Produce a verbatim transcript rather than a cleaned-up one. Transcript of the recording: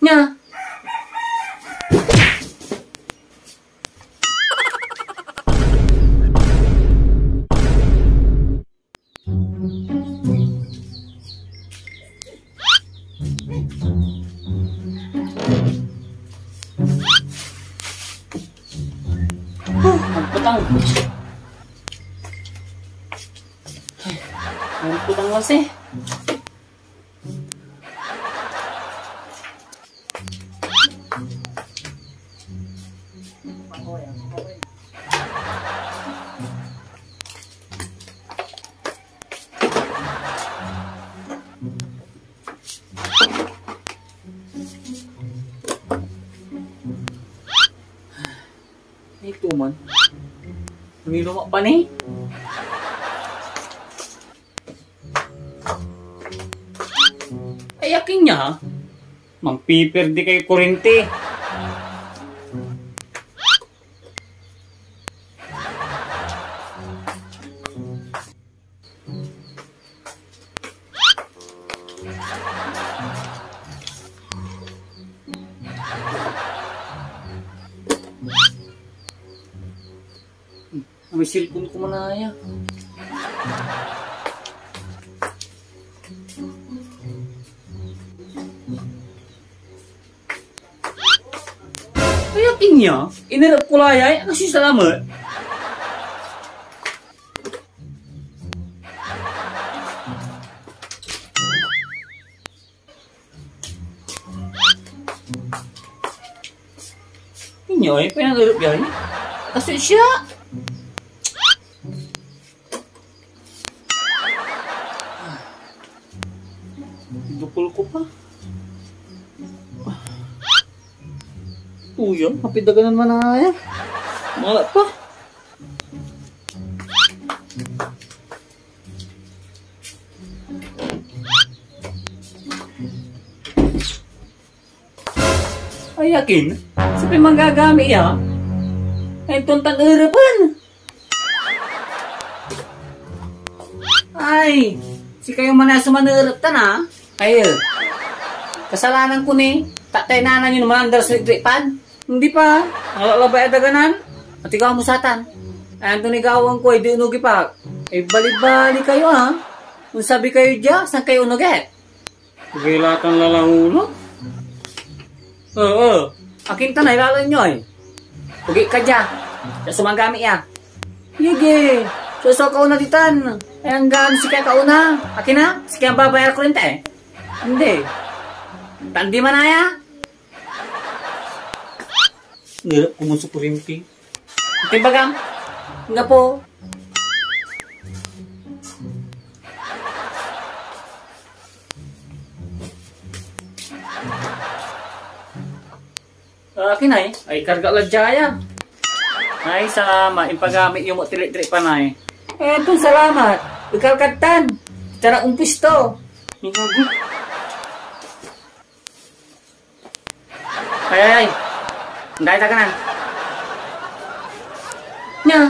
Nia. Huh, agpetang. Agpetang kasi. Ito man. Niluma pa ni. Ay, akin niya, ha? Mampipirdi kay kurente. May cellphone ko manaya. Kaya pinya, inerep ko la yay, kasi salamat. Inyoy, pay nanerep yay. Kasi siya. Dukol ko pa. Uya, mapidaganan manaya. Mala pa. Ay, akin? Sapay manggagami ya? Ay, ton tan erepen. Ay, sikayo man ya so manerep tan, a? Ay, eh. Kasalanan ko ni, tatay nanan yon malandar so igripan. Hindi pa, nalalabay a daganan. Atigaw mo satan. Ay, anto ni gawaen ko, ay di onogi pa. Ay, bali-bali kayo, a. Onsabi kayo dia, san kayo onogi? Pagilatan lalangulo? Oo. Akin ta na, ilalan nyo, eh. Pugi ka dia. Dia so manggami ya. Sige. So, so kauna ditan. Ay, anggan sika kauna. Akin na? Sika ang babayar kurente, eh. Hindi. Tandi manaya? Nirap ko mo sa kurente. Timbagam. Nga po. Ah, akin ay, ay karga la dia ya. Ay, salamat. Impagami yo mo tili-tili pa na eh. Eh, ton salamat. Ikalkad tan. Tara, umpis to. Ay, ay, ay. Ang dahil taga nan. Nia,